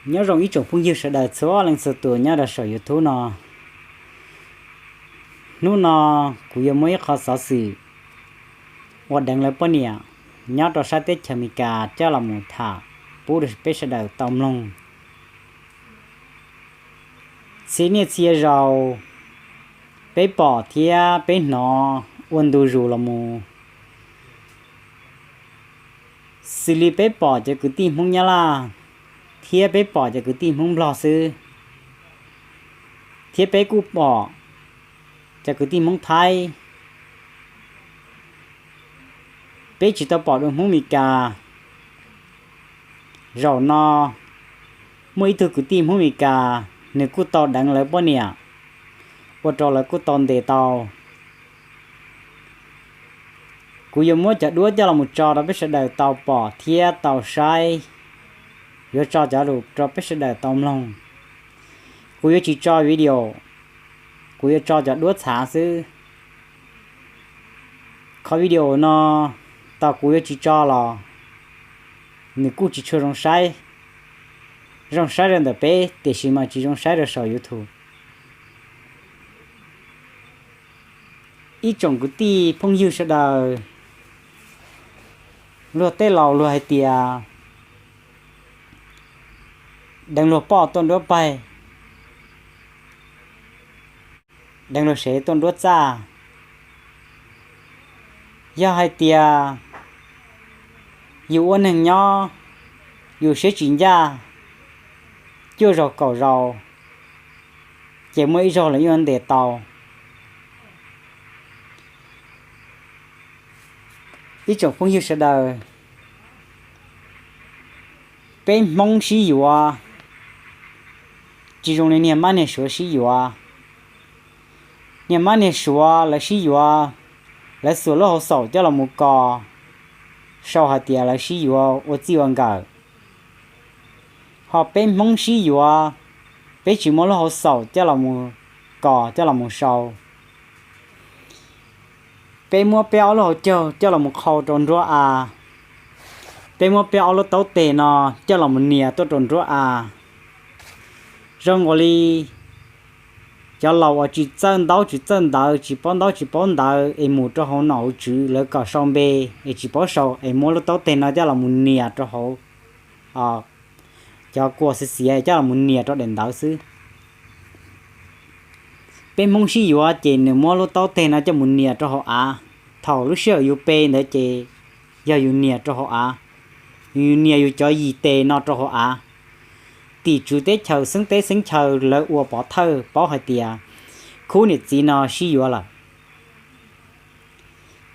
Nyob zoo ib tsoom phooj ywg sawv daws txhua leej txhua tus nyob rau saum YouTube no. Hnub no kuv yuav muab ib qho xov xwm uas deev lawv poj niam nyob rau sab teb chaws Amelikas coj los mus tham pub rau peb sawv daws tau mloog. Txhia niaj txhia zaus peb pom thiab peb hnov ua ntu zus los mus, xws li peb pom cov kwv tij Hmoob Nyab Laj thiab peb pom cov kwv tij Hmoob Nplog xwb, thiab peb kuj pom cov kwv tij Hmoob Thaib. Peb tsis tau pom dua Hmoob Meskas. Zaum no muaj ib tug kwv tij Hmoob Meskas, nws kuj tau deev lawv poj niam, ua rau lawv kuj tau ntes tau. Kuv yuav muab cov duab coj los mus tso rau peb sawv daws tau pom thiab tau saib, yuav tso cov lus rau peb sawv daws tau mloog. Kuv yuav tsis tso video, kuv yuav tso cov duab txhav xwb. Qhov video no, tau kuv yuav tsis tso los nws kuj tsis tshua zoo saib. Zoo saib rau ntawm peb tiam sis mas tsis zoo saib rau saum YouTube. Ib tsoom kwv tij phooj ywg sawv daws, luag tej laus luag hais tias deev luag poj tuaj nruab paig, deev luag sev tuaj nruab txaj. Yog hais tias yus ua neeg nyob, yus siab tsis ncaj, cuaj zaus kaum zaus, ces muaj ib zaug los yuav ntes tau. Ib tsoom phooj ywg sawv daws, peb Hmoob sib yuav tsis zoo li niag mab niag suav sib yuav. Niag mab niag suav lawv sib yuav, lawv xuas lub hauv xaum coj los mus kos, sau hais tias lawv sib yuav ua txij ua nkawm. Ho peb Hmoob sib yuav, peb tsis muab lub hauv xaum coj los mus kos coj los mus sau. Peb muab peb ob lub hauv caug coj los mus qhau rau nruab a. Peb muab peb ob lub taub teg no coj los mus nias tuaj rau nruab a. Zoo nkaus li cov laus uas tsis txawj ntaub tsis txawj ntawv, tsis paub ntaub tsis paub ntawv es mus rau hauv nom hauv tswv lawv kom sau npe es tsis paub sau es muab lub taub teg no coj los mus nias rau hauv cov kua xiav xiav coj los mus nias rau daim ntawv xwb. Peb Hmoob sib yuav ces nws muab lub taub teg no coj mus nias rau hauv av. Thaum lub sij hawm yus pe ntawd ces yog yus nias rau hauv av, yus nias yus cov yim tes no rau hauv av. Tim tswv teb chaws xeeb teb xeeb chaw lawv ua pov thawj paub hais tias khub niam txiv no sib yuav lawm.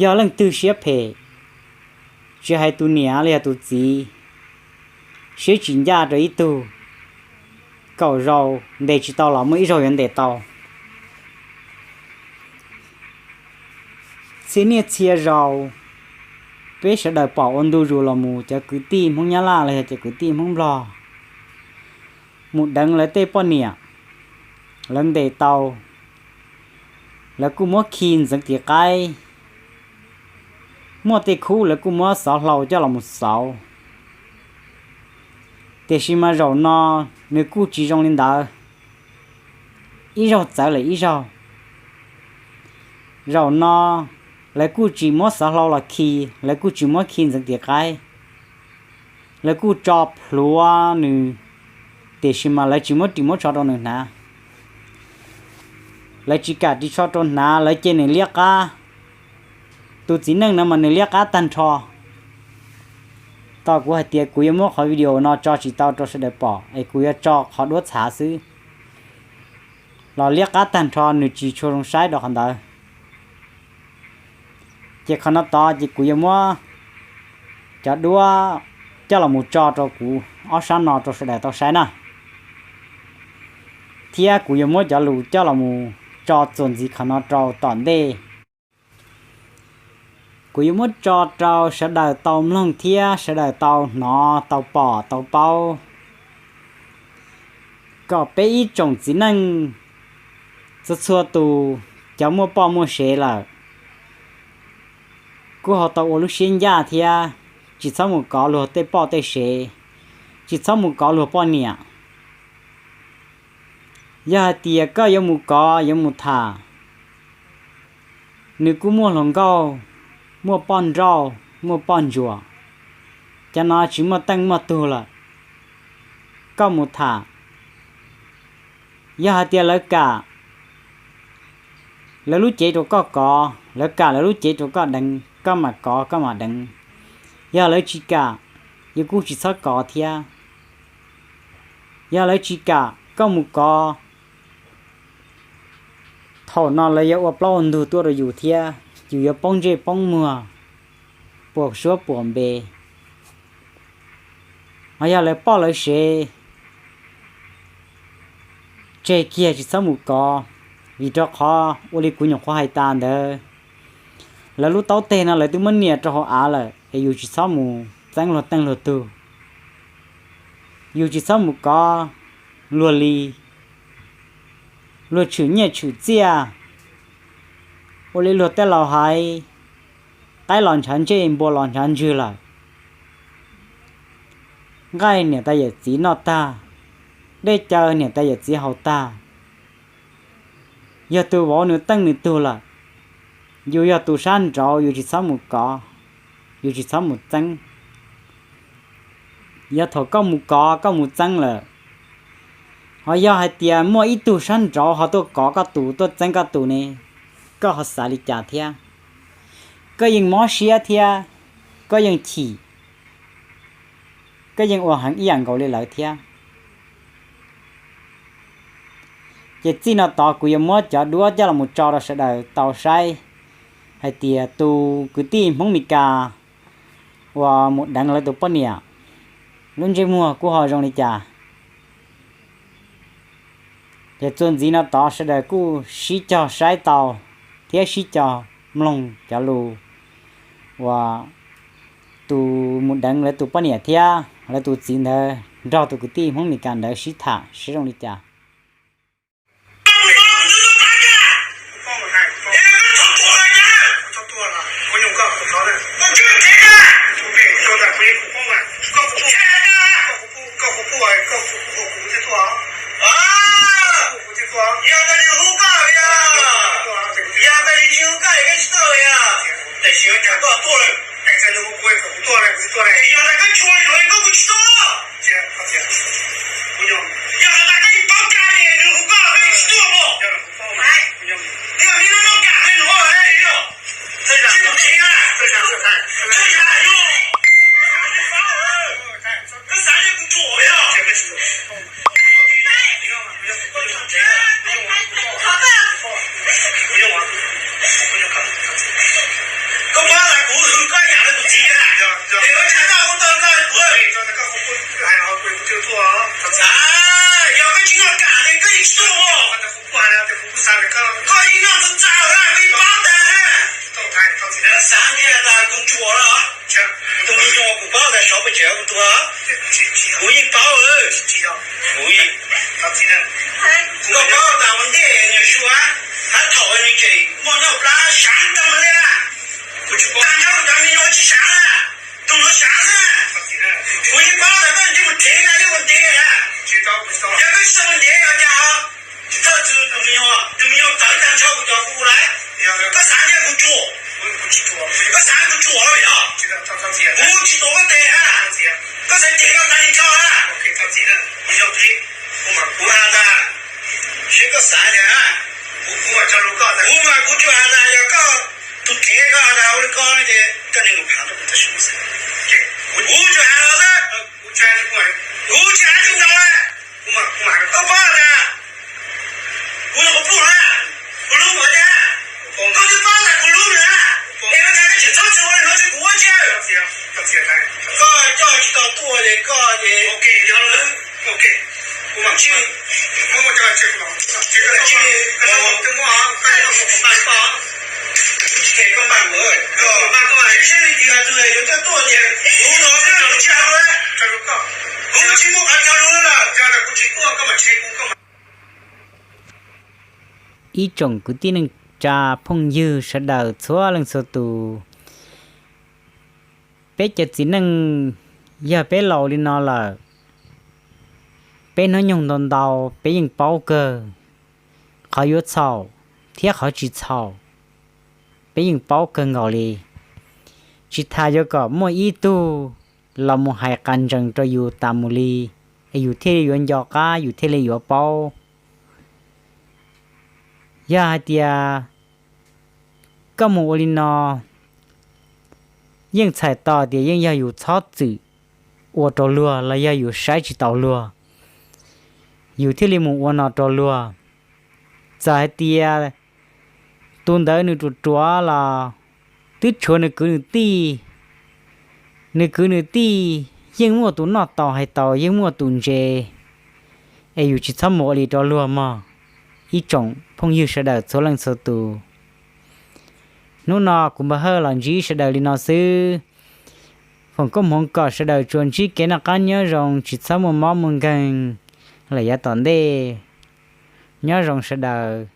Yog leej twg siab phem, tsis hais tus niam los yog tus txiv, siab tsis ncaj rau ib tug, kaum zaus ntes tsis tau los muaj ib zaug yuav ntes tau. Txhia niaj txhia zaus peb sawv daws pom ua ntu zus los mus cov kwv tij Hmoob Nyab Laj los yog cov kwv tij Hmoob Nplog mus deev lawv tej poj niam, lawv ntes tau, lawv kuj muab khi ntxeev tiv qaib, muaj tej khub lawv kuj muab xov hlau coj los mus xauv. Tiam sis mas zaum no nws kuj tsis zoo li ntawd, ib zaug txawv lawm ib zaug. Zaum no lawv kuj tsis muab xov hlau los khi, lawv kuj tsis muab khi ntxeev tiv qaib, lawv kuj tso plhuav nws, tiam sis mas lawv tsis muab ris muab tsho rau nws hnav. Lawv tsis kam ris tsho rau hnav, lawv cia nws liab qab. Tus txiv neej no mas nws liab qab tag nrho. Tau kuv hais tias kuv yuav muab qhov video no tso tsis tau rau sawv daws pom es kuv yuav tso qhov duab txhav xwb los liab qab tag nrho, nws tsis tshua zoo saib rau qhov ntawd. Ces qhov no tod ces kuv yuav muab cov duab coj los mus tso rau kuv ob sab no rau sawv daws tau saib na. Thiab kuv yuav muab cov lus coj los mus tso txuas ntxiv qhov no rau tom ntej. Kuv yuav muab tso rau sawv daws tau mloog thiab sawv daws tau hnov tau pom tau paub, kom peb ib tsoom txiv neej txhua txhua tus cov muaj poj muaj sev lawm kuj ho tau ua lub siab ncaj thiab, tsis txhob mus kov luag tej poj tej sev, tsis txhob mus kov luag poj niam. Yog hais tias koj yuav mus kov yuav mus tham, nws kuj muaj hluas nkauj, muaj poj nrauj, muaj poj ntsuam, cov no tsis muaj teej muaj tug lawm. Koj mus tham, yog hais tias lawv kam lawv lub cev rau koj kov, lawv kam lawv lub cev rau koj deev, koj mam kov koj mam deev. Yog lawv tsis kam, yus kuj tsis txhob kov thiab. Yog lawv tsis kam koj mus kov, thaum no lawv yuav ua plaub ua ntug tuaj rau yus thiab, yus yuav poob ntsej poob muag, puas suab puas npe. Ho yog lawv poj lawv sev, tseg kiag tsis txhob mus kov, vim rau qhov ua li kuv nyuam qhuav hais tas ntawd, lawv lub taub teg no lawv twb muab nias rau hauv av lawm es yus tsis txhob mus txeeb luag teej luag tug. Yus tsis txhob mus kov luag li, luag tshwm nyiaj tshwm txiaj. Ua li luag tej laus hais, qaib los ntshav ntsej, npua los ntshav ntswg lawm. Nqaij niam tais yawm txiv noj tag, dej cawv niam tais yawm txiv haus tag. Yog tus vauv nws teej nws tug lawm, yus yog tus sab nraud yus tsis txhob mus kov, yus tsis txhob mus txeeb. Yog thaum koj mus kov koj mus txeeb lawm, ho yog hais tias muaj ib tug sab nraud ho tuaj kov koj tus tuaj txeeb koj tus ne, koj ho xav li cas thiab? Koj yeej mob siab thiab, koj yeej chim, koj yeej ua heev ib yam nkaus li lawv thiab. Ces txij no tod kuv yuav muab cov duab coj los mus tso rau sawv daws tau saib hais tias tus kwv tij Hmoob Mes Kas uas mus deev lawv tus poj niam, lub ntsej muag kuj ho zoo li cas. Ces txuas ntxiv no tod sawv daws kuj sib cog saib tau thiab sib cog mloog cov lus uas tus mus deev lawv tus poj niam thiab lawv tus txiv ntawd nrog tus kwv tij Hmoob Mes Kas ntawd sib tham seb zoo li cas. Yog tas li hu koj yog, yog tas li tsis hu koj es koj tsis tuaj yog, tiam sis yog cas koj tuaj lawm, yog tas koj tshua li koj kuj tsis tuaj. Yog tas koj paub cas es nws hu koj koj tsis tuaj mas. Yog li no noj kam li no yog, tsis mus tsev na, tsis yog yog, koj xav li kuv tsuam yog. Koj paub tas kuv hwm koj yam li kuv txiv na, es ua cas koj ua tau koj li kuv. Yog koj tsis noj kam ces koj yeej tsis tuaj. Koj yeej noj txaus txaus na, koj yeej paub tas na. Xav tias tas kuv tsuam los, tus me nyuam kuv paub tas sov pes tsawg kuv tus, kuv yeej paub. Kuv, koj paub tas ua ntej nws sua, hab thaum nws tseem muaj noj plab saav tag li, tag nrho kuv cov me nyuam tsis saav na, tus no saav xwb. Kuv yeej paub tas koj tsis mus nrhiav na, ib ua ntev na. Yog koj tsis tau mus nrhiav yog cas ho tsis txhawj tus me nyuam, tus me nyuam tawv tag nrho kuv cov kuv lawm. Koj xav tias kuv tsuam, koj xav kuv tsuam los yog kuv tsis tuav koj tes na, koj xav cem koj tas li nrho na. Kuv has tas, seb koj xav tias, kuv mas kuv tsuas has tas yog koj tus tsev koj has tas ua li ko ces koj niag mus phav rau kuv tab sis kuv tsuas has los xwb, kuv tsis has tsis ntau. Koj paub tas kuv yog kuv pluj na, kuv hlub nws thiab, koj twb paub tas kuv hlub nws na, es ua cas koj tseem txhob txwm ua li no rau kuv ua tsi. Koj coj tsis tau tuaj ces koj ces, Ib tsoom kwv tij neej tsa phooj ywg sawv daws txhua leej txhua tus, peb cov txiv neej yog peb laus li no lawm, peb hnub nyoog ntau ntau peb yeej paub kawg qhov yuav txhaum thiab qhov tsis txhaum, peb yeej paub kawg nkaus li. Tsis tas yuav kom muaj ib tug los mus hais qas ntsees rau yus tas mus li, es yus thiaj li yuav nco qab, yus thiaj li yuav paub. Yog hais tias koj mus ua li no, yeej txhais tau tias yeej yog yus txhob txwm ua rau luag los yog yus saib tsis taus luag, yus thiaj li mus ua no rau luag. Txawm hais tias tus ntawd nws ruam ruam los twb tshuav nws kwv nws tij, nws kwv nws tij yeej muaj tus noj tau hais tau, yeej muaj tus ntse, es yus tsis txhob mus ua li rau luag mog, ib tsoom phooj ywg sawv daws txhua leej txhua tus. Hnub no kuv Npawg Hawj los ntsib sawv daws li no xwb. Foom koob hmoov kom sawv daws tsuas ntsib kev noj qab nyob zoo, tsis txhob muaj mob muaj nkeeg lawm yav tom ntej. Nyob zoo sawv daws.